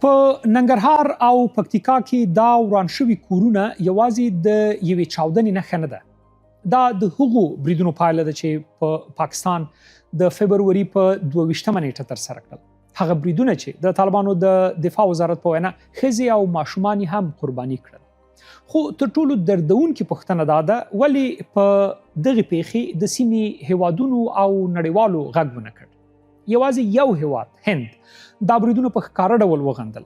په ننګرهار او پکتیکا کې دا وران شوي کورونه یوازې د یوې چاودنې نښه نه ده. دا د هغو بریدونو پایله ده چې په پاکستان د فبروري په 22مه نیټه تر سره کړل. هغه بریدونه چې د طالبانو د دفاع وزارت په وینا ښځې او ماشومان هم قرباني کړل. خو تر ټولو دردونکې پوښتنه دا ده، ولې په دغه پیښې د سیمې هیوادونو او نړیوالو غږ ونه کړ؟ یوازې یو هیواد، هند، دا بریدونه په ښکاره ډول وغندل.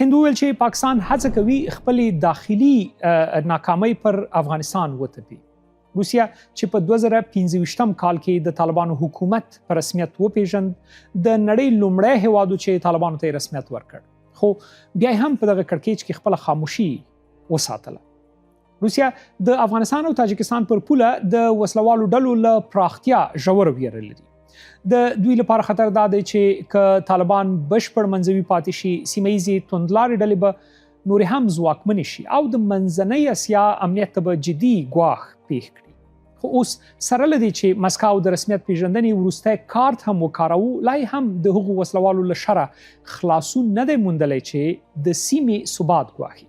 هند وویل چې پاکستان هڅه کوي خپلې داخلي ناکامۍ پر افغانستان وتپي. روسیه چې په 2025 کال کې د طالبانو حکومت په رسمیت وپیژند، د نړۍ لومړی هیواد چې طالبانو ته رسمیت ورکړ، خو بیا هم په دغه کړکېچ کې خپله خاموشي وساتله. روسیه د افغانستان او تاجکستان پر پوله د وسلوالو ډلو له پراختیا ژوره ویره لري. د دوی لپاره خطر دا دی چې که طالبان بشپړ منځوي پاتې شي، سیمه ییزې توندلارې ډلې به نورې هم ځواکمنې شي او د منځنۍ اسیا امنیت ته به جدي ګواښ پیښ کړي. خو اوس سره له دې چې مسکو د رسمیت پیژندنې وروستی کارت هم وکاروو، لا هم د هغو وسلوالو له شره خلاصون نه دی موندلی چې د سیمې ثبات ګواښي.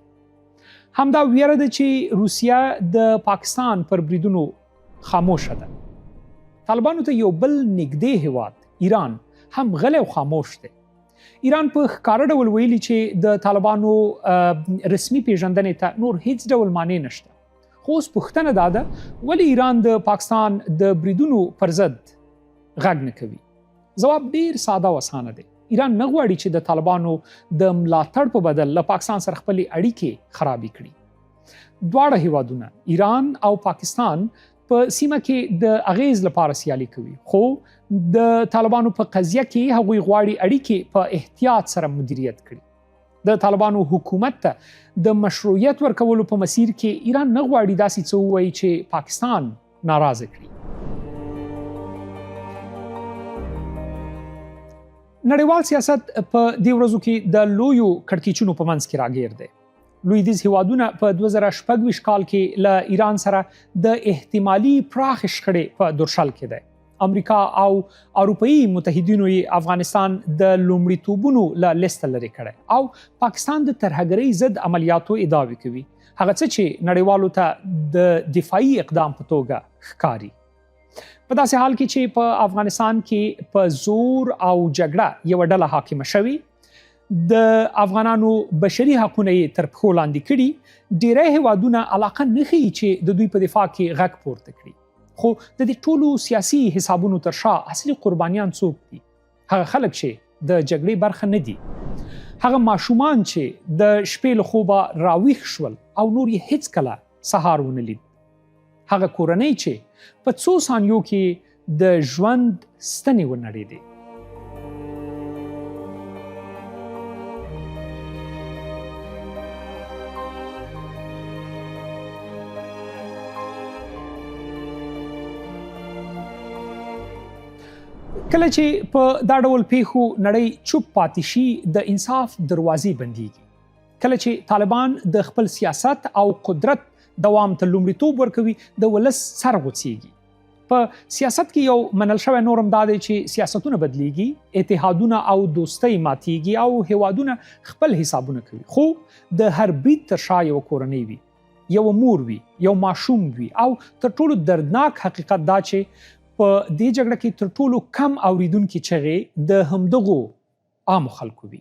همدا ویره ده چې روسیه د پاکستان پر بریدونو خاموشه ده. طالبانو ته یو بل نږدې هیواد ایران هم غلی او خاموش دی. ایران په ښکاره ډول ویلي چې د طالبانو رسمي پیژندنې ته نور هیڅ ډول معنی نشته. خو اوس پوښتنه دا ده، ولې ایران د پاکستان د بریدونو پر ضد غږ نه کوي؟ ځواب ډیر ساده او اسانه دی. ایران نه غواړي چې د طالبانو د ملاتړ په بدل له پاکستان سره خپلې اړیکې خرابې کړي. دواړه هیوادونه، ایران او پاکستان، په سیمه کې د اغیز لپاره سیالي کوي، خو د طالبانو په قضیه کې هغوی غواړي اړیکې په احتیاط سره مدیریت کړي. د طالبانو حکومت ته د مشروعیت ورکولو په مسیر کې ایران نه غواړي داسې څه ووایي چې پاکستان ناراضه کړي. نړیوال سیاست په دې ورځو کې د لویو کړکېچونو په منځ کې راګیر دی. لویدیځ هیوادونه په 2026 کال کې له ایران سره د احتمالي پراخې شخړې په درشل کې دی. امریکا او اروپאי متحدینو یې افغانستان د لومړیتوبونو له لیسته لرې کړی او پاکستان د ترهګرۍ ضد عملیاتو ادعاوې کوي، هغه څه چې نړیوالو ته د دفاعي اقدام په توګه ښکاري. په داسې حال کې چې په افغانستان کې په زور او جګړه یو ډله حاکمه شوې، د افغانانو بشري حقونه یې تر پښو لاندې کړي، ډیری هیوادونه علاقه نه ښيي چې د دوی په دفاع کې غږ پورته کړي. خو د دې ټولو سیاسي حسابونو تر شا اصلي قربانیان څوک دي؟ هغه خلک چې د جګړې برخه نه دي، هغه ماشومان چې د شپې له خوبه راویښ شول او نور یې هیڅ کله سهار ونه لید، هغه کورنۍ چې په څو ثانیو کې د ژوند ستنې ونړېدې. کله چې په دا ډول پیښو نړۍ چوپ پاتې شي، د انصاف دروازې بنديږي. کله چې طالبان د خپل سیاست او قدرت دوام ته لومړیتوب ورکوي، د ولس سر غوڅیږي. په سیاست کې یو منل شوی نورم دا دی چې سیاستونه بدلیږي، اتحادونه او دوستۍ ماتیږي او هیوادونه خپل حسابونه کوي، خو د هر برید تر شا یو کورنۍ وي، یو مور وي، یو ماشوم وي. او تر ټولو دردناک حقیقت دا چې په دې جګړه کې تر ټولو کم اوریدونکي چغې د همدغو عامو خلکو وي.